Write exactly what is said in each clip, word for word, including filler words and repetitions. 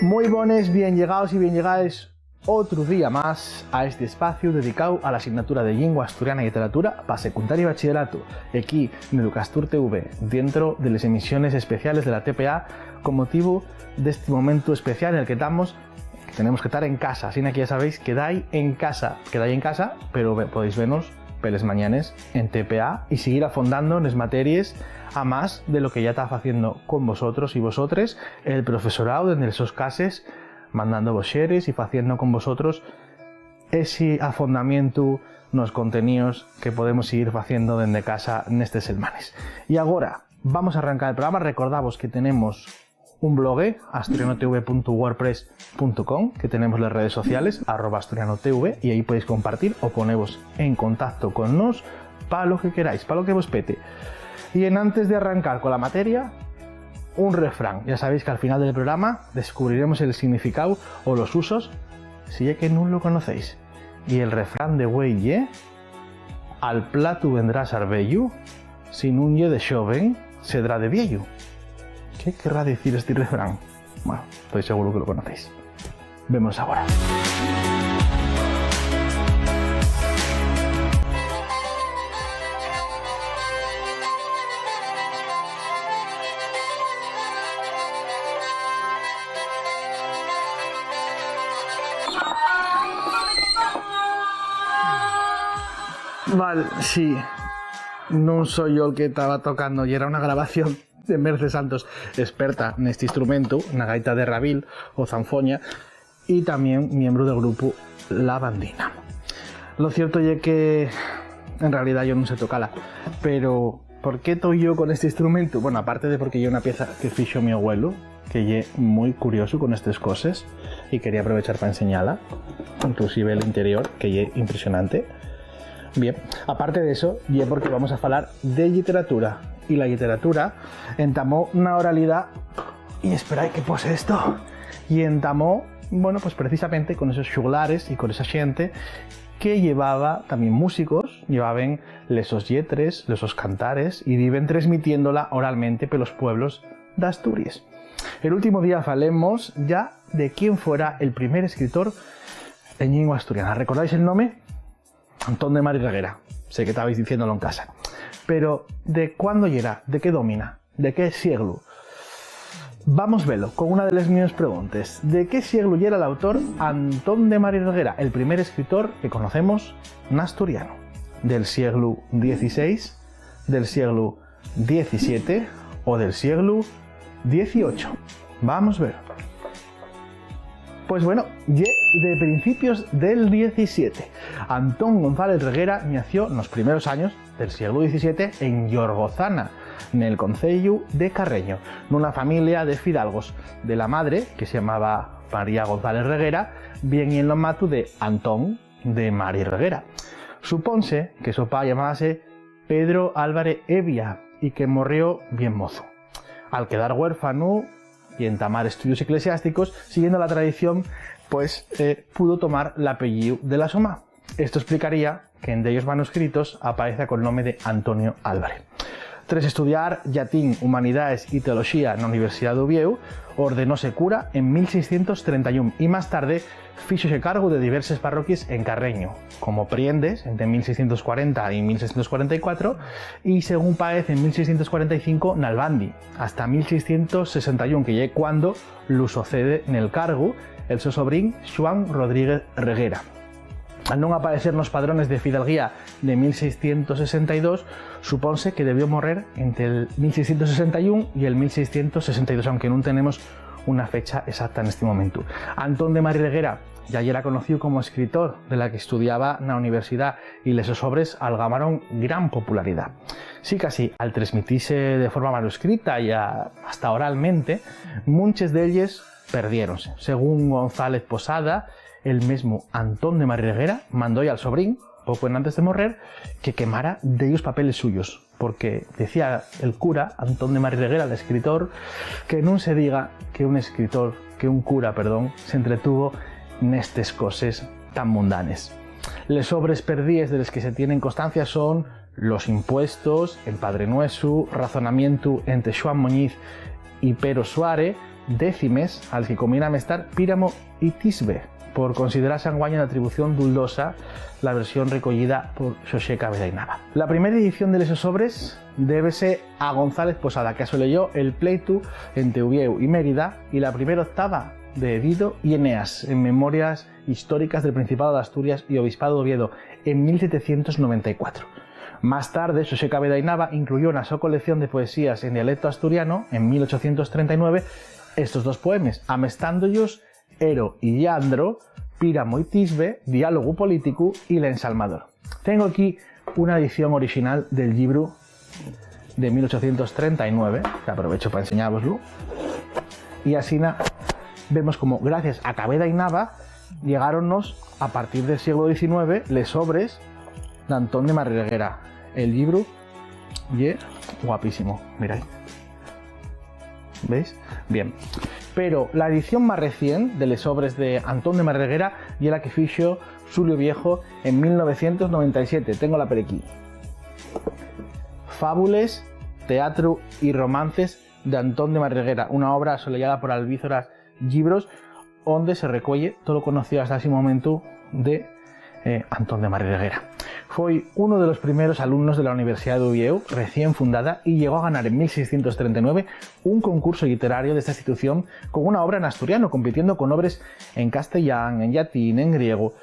Mui bones, bien llegaos y bien llegaes otru día más a este espaciu dedicáu a la asignatura de Llingua Asturiana y Lliteratura pa secundaria y bachilleratu, equí n'Educastur T V, dientro de les emisiones especiales de la T P A, con motivu d'esti momentu especial en el que tamos, que tenemos que tar en casa. Asina que ya sabéis, quedái en casa, quedái en casa, pero ve-, podéis venos peles mañanes en T P A y siguir afondando nes materies, a más de lo que ya ta faciendo con vosotros y vosotres el profesoráu dende les sos cases, mandando-vos xeres y faciendo con vosotros esi afondamientu nos conteníos que podemos siguir faciendo dende casa nestes selmanes. Y agora vamos a arrancar el programa. Recordavos que tenemos un blogue, asturianotv punto wordpress punto com, que tenemos les redes sociales, arroba asturianotv, y ahí podéis compartir o ponevos en contacto con nós pa lo que queráis, pa lo que vos pete. Y enantes de arrancar con la materia, un refrán. Ya sabéis que al final del programa descubriremos el significáu o los usos, si ye que nun lo conocéis. Y el refrán de güei ye: "Al platu vendrá sarbeyu, si nun ye de xoven, sedrá de vieyu". ¿Qué querrá dicir esti refrán? Bueno, toi seguro que lo conocéis. Vemos agora. Val, sí. Nun soi yo el que taba tocando, yera una grabación de Merce Santos, experta nesti instrumentu, na gaita de rabil o zanfoña, y tamién miembru del grupu La Bandina. Lo cierto ye que, en realidá, yo nun sé tocala, pero ¿por qué toi yo con esti instrumentu? Bueno, aparte de porque ye una pieza que fixo mi abuelu, que ye mui curiosu con estes coses, y quería aprovechar pa enseñala, inclusive el interior, que ye impresionante. Bien, aparte de eso, ye porque vamos a falar de lliteratura, y la lliteratura entamó na oralidá, y esperai que pose esto, y entamó, bueno, pues precisamente con esos xuglares y con esa xente que llevaba tamién músicos, llevaben les sos lletres, los sos cantares, y viven tresmitiéndola oralmente pelos pueblos d'Asturies. El último día falemos ya de quién fuera el primer escritor en llingua asturiana. ¿Recordáis el nome? Antón de Mar y Reguera. Sé que tabais diciéndolo en casa. Pero, ¿de cuándo yera? ¿De qué dómina? ¿De qué sieglu? Vamos velo con una de les míos preguntes. ¿De qué sieglu yera l'autor Antón de Mar y Reguera, el primer escritor que conocemos n'asturiano? ¿Del sieglu dieciséis, del sieglu diecisiete o del sieglu dieciocho? Vamos ver. Pues bueno, ye de principios del diecisiete. Antón González Reguera nació nos primeros años del sieglu diecisiete en Llorgozana, nel conceyu de Carreño, nuna familia de fidalgos. De la madre, que se llamaba María González Reguera, bien y en lo matu de Antón de Mar y Reguera. Suponse que so pa llamábase Pedro Álvarez Evia y que morrió bien mozu. Al quedar huérfanu y entamar estudios eclesiásticos, siguiendo la tradición, pues, eh, pudo tomar l'apellíu de la so ma. Esto esplicaría que en dellos manuscritos apareza col nome de Antonio Álvarez. Tres estudiar llatín, humanidaes y teoloxía na Universidá d'Uviéu, ordenóse cura en mil seiscientos trenta y un y más tarde fíxose cargu de diverses parroquies en Carreño, como Priendes ente mil seiscientos cuarenta y mil seiscientos cuarenta y cuatro, y según paez en mil seiscientos cuarenta y cinco n'Albandi, hasta mil seiscientos sesenta y un, que ye cuando lu socede nel cargu el so sobrín Xuan Rodríguez Reguera. Al non aparecer nos padrones de fidalguía de mil seiscientos sesenta y dos, suponse que debió morrer ente el mil seiscientos sesenta y un y el mil seiscientos sesenta y dos, aunque nun tenemos una fecha exacta nesti momentu. Antón de Mar y Reguera ya yera conocíu como escritor, de la que estudiaba na universidá, y les sos obres algamaron gran popularidá. Sicasí, al tresmitise de forma manuscrita y a-, hasta oralmente, munches d'elles perdiéronse. Según González Posada, el mesmu Antón de Mar y Reguera mandó-y al sobrín, poco enantes de morrer, que quemara dellos papeles suyos, porque decía el cura Antón de Mar y Reguera, l'escritor, que nun se diga que un escritor, que un cura, perdón, s'entretuvo nestes coses tan mundanes. Les obres perdíes de les que se tienen constancia son Los Impuestos, El Padre Nuesu, Razonamientu ente Xuan Muñiz y Pero Suárez, décimes, a les que conviene amestar Píramo y Tisbe, por considerase anguaño d'atribución duldosa la versión recoyida por Xosé Caveda y Nava. La primera edición de les sos obres débese a González Posada, que asoleyó el pleitu ente Uviéu y Mérida, y la primera octava de Dido y Eneas en Memorias históricas del Principado d'Asturias y Obispado d'Oviedo en mil setecientos noventa y cuatro. Más tarde, Xosé Caveda y Nava incluyó na so colección de poesías en dialecto asturiano, en mil ochocientos treinta y nueve, estos dos poemes, amestándoyos Ero y Llandro, Píramo y Tisbe, Diálogu políticu y L'ensalmador. Tengo aquí una edición orixinal del llibru de mil ochocientos treinta y nueve, que aprovecho pa enseñávoslu. Y asina vemos como, gracias a Caveda y Nava, llegáronnos, a partir del sieglu diecinueve, les obres d'Antón de Marreguera. El llibru ye guapísimo, mirái. ¿Veis? Bien. Pero la edición más recién de les obres de Antón de Marreguera ye la que fixo Xulio Viejo en mil novecientos noventa y siete. Téngola per equí. Fábules, teatru y romances d'Antón de Marreguera, una obra asoleyada por Alvízoras Llibros, onde se recueye tolo conocío hasta ese momentu de, eh, Antón de Marreguera. Foi uno de los primeros alumnos de la Universidá d'Uviéu, recién fundada, y llegó a ganar en mil seiscientos treinta y nueve un concurso lliterario d'esta institución con una obra n'asturiano, compitiendo con obres en castellán, en llatín, en griegu.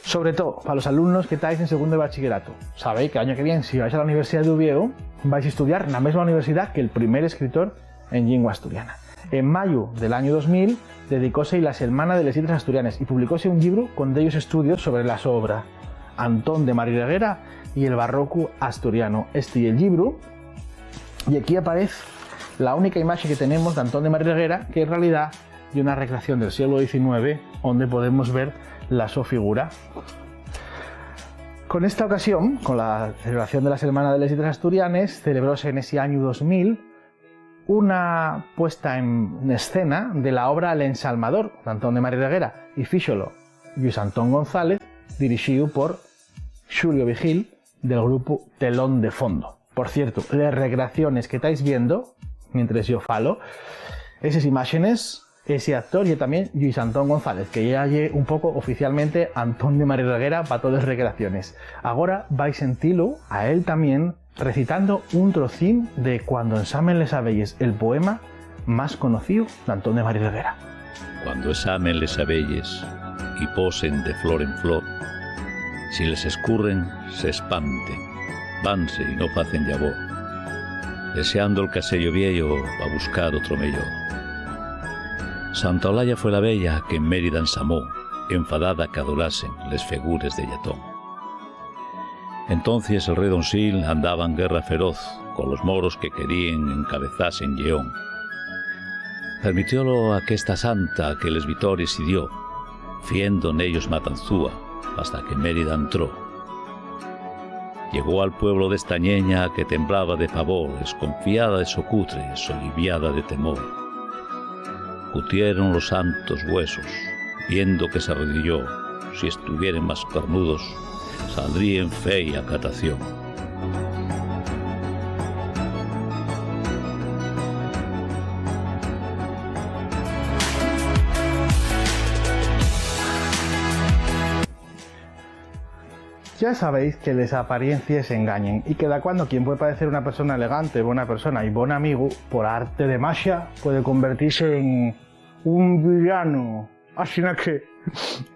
Sobre too, pa los alumnos que tais en segundo de bachilleratu, sabéis que l'año que vien, si vais a la Universidá d'Uviéu, vais a estudiar na mesma universidá que'l primer escritor en llingua asturiana. En mayu del añu dos mil, dedicóse-y la Selmana de les Lletres Asturianes y publicóse un llibru con dellos estudios sobre la so obra, Antón de Marreguera y el barrocu asturiano. Esti ye'l llibru, y equí aparez la única imaxe que tenemos d'Antón de Marreguera, que en realidá ye una recreación del sieglu diecinueve, onde podemos ver la so figura. Con esta ocasión, con la celebración de la Selmana de les Lletres Asturianes, celebróse nesi añu dos mil una puesta en escena de la obra L'ensalmador, d'Antón de Marreguera, y fíxolo Lluís Antón González, dirixíu por Xulio Vigil, del grupu Telón de Fondo. Por cierto, les recreaciones que tais viendo, mientres yo falo, eses imáxenes, esi actor ye tamién Lluís Antón González, que yá ye un poco oficialmente Antón de Marreguera pa toles recreaciones. Agora vais sentilu a él tamién recitando un trocín de Cuando ensamen les abelles, el poema más conocíu d'Antón de Marreguera. Cuando ensamen les abelles y posen de flor en flor, si les escurren, s'espanten, vanse y no facen llabor, deseando'l casello vieyo pa buscar otro meyor. Santa Olaya fue la bella que en Mérida ensamó, enfadada qu'adulasen les fegures de Lletón. Entonces el rei Don Xil andaba en guerra feroz colos moros que queríen encabezase en Lleón. Permitiólo aquesta santa que les vitores-y dio, fiendo nellos matanzúa, hasta que Mérida entró. Llegó al pueblo d'esta ñeña que temblaba de pavor, esconfiada de so cutre, soliviada de temor. Cutieron los santos güesos, viendo que s'arrodilló, si estuvieren más cornudos, saldríen fei acatación. Ya sabéis que les apariencies engañen y que dacuando quien puede parecer una persona elegante, bona persona y bon amigu, por arte de maxia, puede convertirse en un villano. Asina que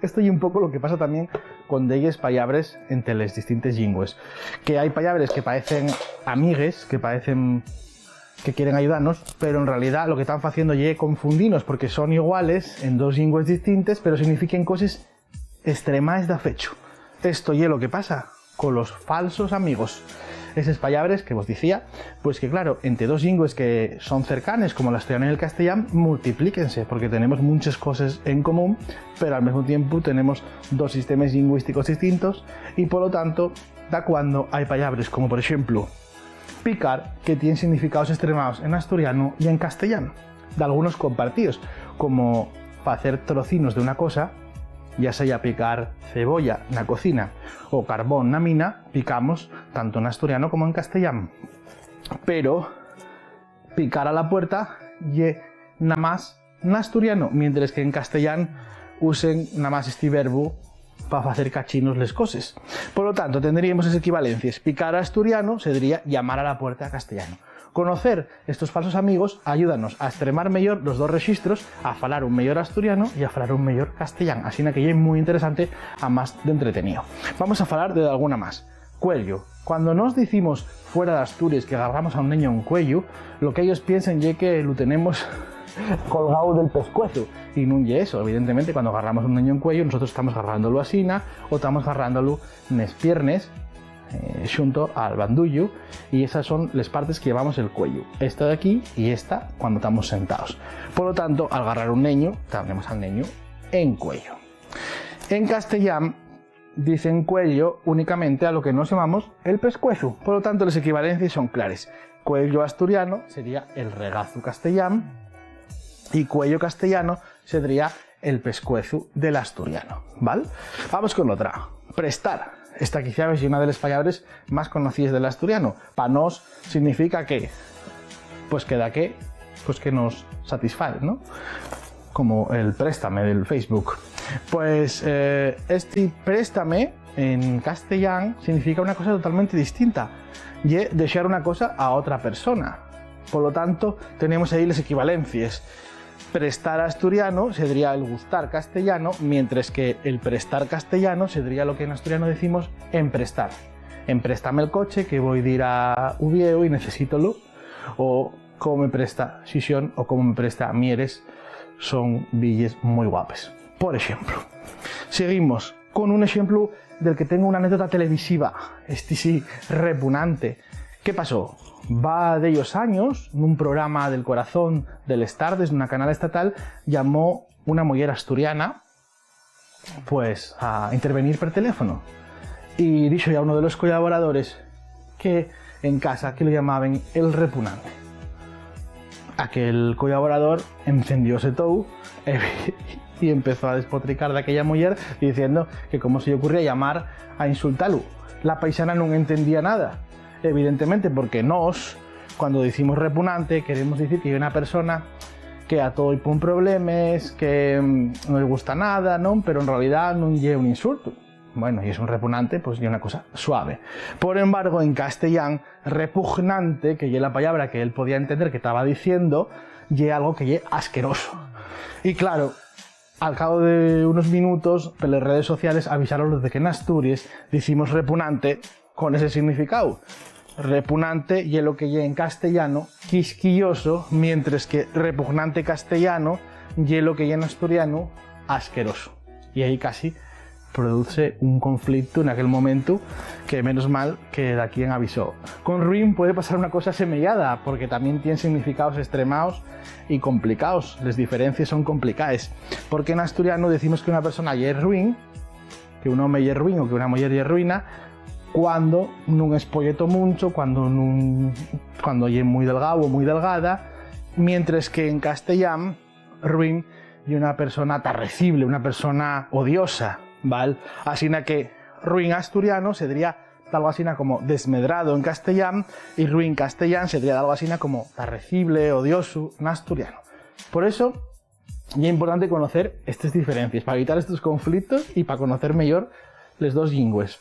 esto ye un poco lo que pasa tamién con delles pallabres ente les distintes llingües. Que hai pallabres que paecen amigues, que paecen que quieren ayudanos, pero en realidá lo que tán faciendo ye confundinos, porque son iguales en dos llingües distintes, pero signifiquen coses estremaes dafechu. Esto ye lo que pasa colos falsos amigos. Eses pallabres que vos dicía, pues que, claro, ente dos llingües que son cercanes, como l'asturianu y el castellán, multiplíquense, porque tenemos munches coses en común, pero al mesmu tiempu tenemos dos sistemes llingüísticos distintos y, polo tanto, dacuando hai pallabres como, por exemplu, picar, que tien significaos estremaos en asturianu y en castellán, dalgunos compartíos, como facer trocinos d'una cosa, ya seya picar cebolla na cocina o carbón na mina, picamos tanto en asturiano como en castellán. Pero picar a la puerta ye namás n'asturiano, mientres que en castellán usen namás esti verbu pa facer cachinos les coses. Polo tanto, tendríemos les equivalencies. Picar a asturiano sedría llamar a la puerta a castellano. Conocer estos falsos amigos ayúdanos a estremar meyor los dos rexistros, a falar un meyor asturiano y a falar un meyor castellán. Asina que ye mui interesante, amás d'entretenío. Vamos a falar de dalguna más. Cuello. Cuando nos dicimos fuera d'Asturies que garramos a un neño en cuello, lo que ellos piensen ye que lu tenemos colgao del pescuezu. Y nun ye eso. Evidentemente, cuando garramos a un neño en cuello, nosotros estamos garrándolu asina o estamos garrándolu nes piernes, eh, xunto al bandullu, y esas son les partes que llamamos el cuello. Esta de aquí y esta cuando estamos sentados. Por lo tanto, al garrar un neño, tenemos al neño en cuello. En castellán, dicen cuello únicamente a lo que nos llamamos el pescuezu. Por lo tanto, les equivalencies son clares. Cuello asturiano sería el regazu castellán y cuello castellano sería el pescuezu del asturiano, ¿val? Vamos con otra. Prestar. Esta quizá ye una de les pallabres más conocíes del asturiano. Pa nós significa que, pues que da que, pues que nos satisfae, ¿no? Como el préstame del Facebook. Pues, eh, esti préstame en castellán significa una cosa totalmente distinta. Ye dexar una cosa a otra persona. Por lo tanto, tenemos ahí les equivalencies. Prestar asturiano sedría el gustar castellano, mientres que el prestar castellano sedría lo que en asturiano decimos emprestar. Empréstame el coche, que voi dir a Uviéu y necesítolu. O cómo me presta Xixón o cómo me presta Mieres, son villes mui guapes. Por exemplu, seguimos con un exemplu del que tengo una anécdota televisiva, esti sí, repunante. ¿Qué pasó? Va dellos años, nun programa del corazón de les tardes, nuna canal estatal, llamó una muyer asturiana, pues, a intervenir per teléfono. Y dixo-y a uno de los colaboradores que en casa que lo llamaben el repunante. Aquel colaborador encendióse tou, eh, y empezó a despotricar d'aquella muyer diciendo que cómo se-y ocurría llamar a insultalu. La paisana nun entendía nada, evidentemente, porque nós, cuando dicimos repunante, queremos dicir que ye una persona que a todo-y pon problemes, que, mm, nun-y gusta nada, ¿non? Pero en realidá nun ye un insultu. Bueno, y es un repunante, pues ye una cosa suave. Por embargo, en castellán, repugnante, que ye la pallabra que él podía entender que taba diciendo, ye algo que ye asqueroso. Y claro, al cabo de unos minutos, per les redes sociales avisaron de que en Asturies dicimos repunante con ese significáu. Repunante ye lo que ye en castellano quisquilloso, mientres que repugnante castellano ye lo que ye en asturiano asqueroso. Y ahí casi produzse un conflicto en aquel momentu que menos mal que daquién avisó. Con ruin puede pasar una cosa semeyada, porque tamién tien significaos estremaos y complicaos. Les diferencies son complicaes. Porque en asturiano decimos que una persona ye ruin, que un home ye ruin o que una muyer ye ruina, cuando nun espolletó muncho, cuando nun, cuando ye mui delgao o mui delgada, mientres que en castellán, ruin ye una persona tarrecible, una persona odiosa, ¿val? Asina que ruin asturiano sedría dalgo asina como desmedrado en castellán, y ruin castellán sedría dalgo asina como tarrecible, odioso, n'asturiano. Por eso, ye importante conocer estes diferencies, pa evitar estos conflictos y pa conocer meyor les dos llingües.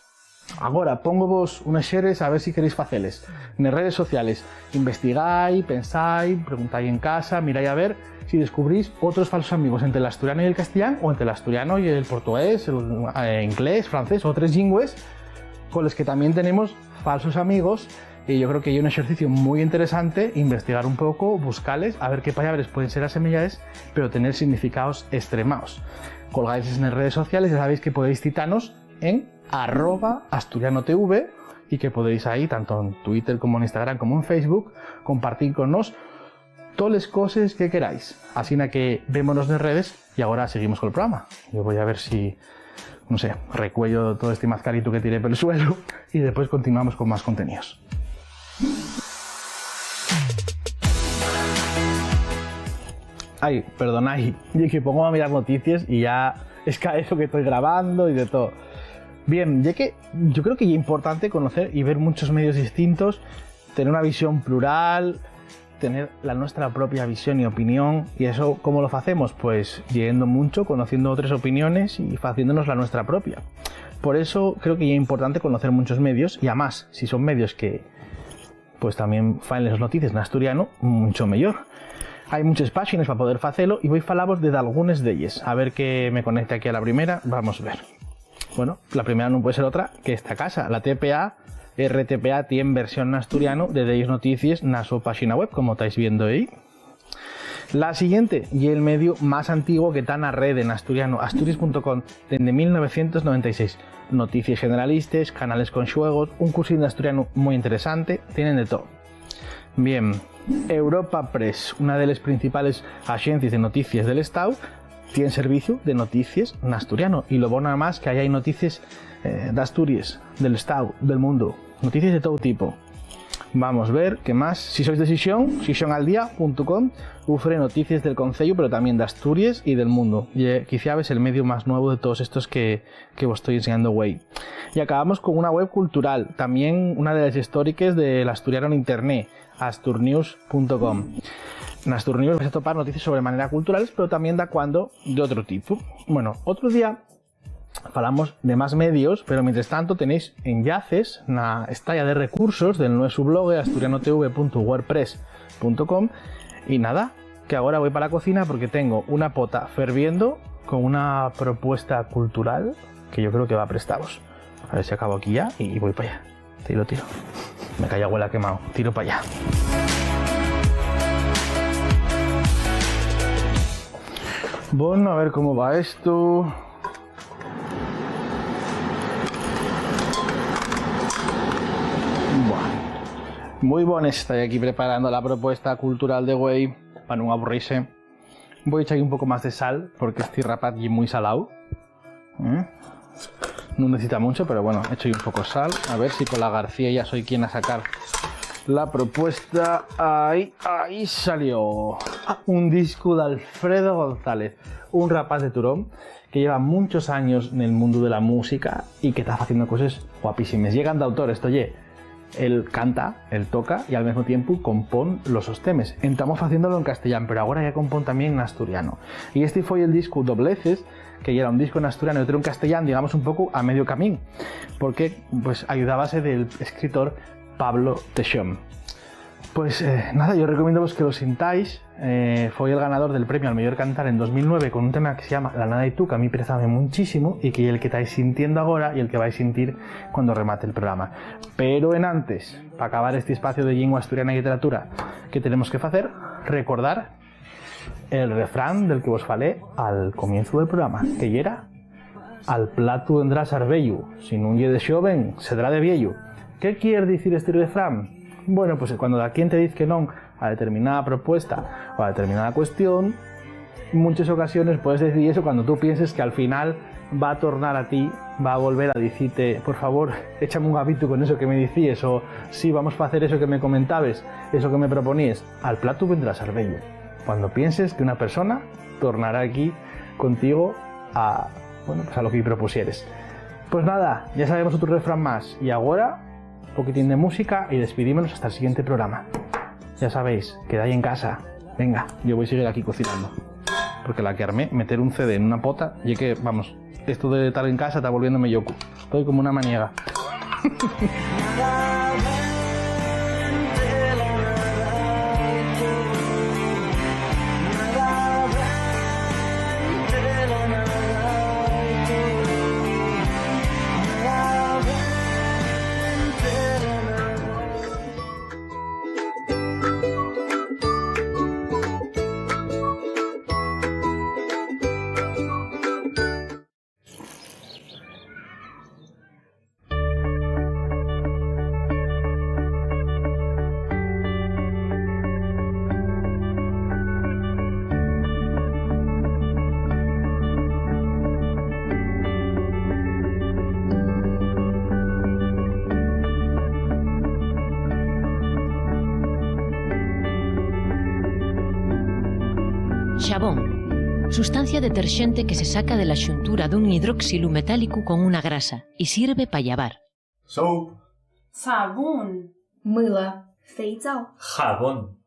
Agora, póngovos unes xeres a ver si queréis faceles. Nes redes sociales, investigái, pensái, preguntai en casa, mirai a ver si descubrís otros falsos amigos ente l'asturiano y el castellán, o ente l'asturiano y el portugués, el, eh, inglés, francés, otres llingües, con les que tamién tenemos falsos amigos. Y yo creo que ye un exercicio mui interesante investigar un poco, buscales, a ver qué pallabres pueden ser asemeyaes, pero tener significaos estremaos. Colgáises nes redes sociales, ya sabéis que podéis citanos en arroba asturianotv, y que podéis ahí, tanto en Twitter como en Instagram como en Facebook, compartir con nos toles coses que queráis. Asina que vémonos nes redes y agora seguimos col programa. Yo voi a ver si, no sé, recuello todo este mazcalitu que tiré pel suelu y después continuamos con más contenidos. Ai, perdonai, ye que pongo a mirar noticies y ya escaezo que estoy grabando y de todo. Bien, ye que yo creo que ye importante conocer y ver muchos medios distintos, tener una visión plural, tener la nuestra propia visión y opinión. ¿Y eso cómo lo facemos? Pues leyendo mucho, conociendo otras opiniones y faciéndonos la nuestra propia. Por eso creo que es importante conocer muchos medios y, además, si son medios que, pues, también faen les noticies en asturiano, mucho mejor. Hay muchas páginas para poder facelo y voy a falavos de dalgunes d'elles. A ver qué me conecta aquí a la primera. Vamos a ver. Bueno, la primera no puede ser otra que esta casa, la T P A. R T P A tien versión n'asturianu de delles noticies na so páxina web, como estáis viendo ahí. La siguiente ye el mediu más antiguo que ta na rede n'asturianu, asturias punto com, dende mil novecientos noventa y seis. Noticies generalistes, canales con xuegos, un cursillo d'asturianu mui interesante, tienen de todo. Bien, Europa Press, una de les principales axencies de noticies del Estau, tien serviciu de noticies n'asturiano. Y lo bono, además, que ahí hai noticies, eh, d'Asturies, del Estau, del mundu, noticies de todo tipo. Vamos ver qué más. Si sois de Xixón, xixonaldía punto com, ufre noticies del Conceyu, pero también d'Asturies y del mundu. Y, eh, quiciabes el mediu más nuevo de todos estos que, que vos estoy enseñando, güey. Y acabamos con una web cultural, también una de las históricas del asturiano en internet, asturnews punto com. En Asturnews vais a topar noticies sobre manera culturales, pero también da cuando de otro tipo. Bueno, otro día falamos de más medios, pero mientras tanto tenéis enllaces na estaya de recursos del nuesu blog, asturianotv punto wordpress punto com. Y nada, que ahora voy para la cocina porque tengo una pota ferviendo con una propuesta cultural que yo creo que va a prestaros. A ver si acabo aquí ya y, y voy para allá. Tiro, tiro. Me calla, abuela, quemao. Tiro para allá. Bueno, a ver cómo va esto. Bueno. Muy bonesta, y aquí preparando la propuesta cultural de güei, para no aburrirse. Voy a echar un poco más de sal, porque este rapaz ye muy salao. ¿Eh? No necesita mucho, pero bueno, echo ahí un poco sal. A ver si con la García ya soy quien a sacar la propuesta. Ahí, ahí salió. Un disco de Alfredo González, un rapaz de Turón que lleva muchos años en el mundo de la música y que está haciendo cosas guapísimas. Llegan de autor, esto ye. Él canta, él toca y al mesmo tiempo compón los sos temes. Entamos haciéndolo en castellán, pero ahora ya compón también en asturiano. Y este fue el disco Dobleces, que ya era un disco en asturiano y otro en castellán, digamos un poco a medio camín, porque, pues, ayudábase del escritor Pablo Texón. Pues, eh, nada, yo recomiendo, pues, que lo sintáis. Eh, foi el ganador del premio al meyor cantar en dos mil nueve con un tema que se llama La nada y tú, que a mí préstame muchísimo y que el que estáis sintiendo agora y el que vais sintir cuando remate el programa. Pero en antes, para acabar este espacio de lengua asturiana y literatura, ¿qué tenemos que facer? Recordar el refrán del que vos falé al comienzo del programa, que yera: "Al platu vendrá sarbeyu, si nun ye de xoven, sedrá de vieyu". ¿Qué quier dicir este refrán? Bueno, pues cuando daquién te diz que non a determinada propuesta o a determinada cuestión, muchas ocasiones puedes decir eso cuando tú pienses que al final va a tornar a ti, va a volver a dicirte: "Por favor, échame un gabitu con eso que me dicíes", o "Sí, vamos a hacer eso que me comentabes, eso que me proponíes". Al platu vendrá sarbeyu. Cuando pienses que una persona tornará aquí contigo a, bueno, pues a lo que propusieres. Pues nada, ya sabemos otro refrán más. Y ahora, un poquitín de música y despidímonos hasta el siguiente programa. Ya sabéis, quedáis en casa. Venga, yo voy a seguir aquí cocinando. Porque la que armé, meter un C D en una pota, y es que, vamos, esto de estar en casa está volviéndome loco. Estoy como una maniega. Xabón. Sustancia deterxente que se saca de la xuntura d'un hidróxilu metálicu con una grasa y sirve pa llavar. Soap. Sabún. Mula. Feizau. Jabón.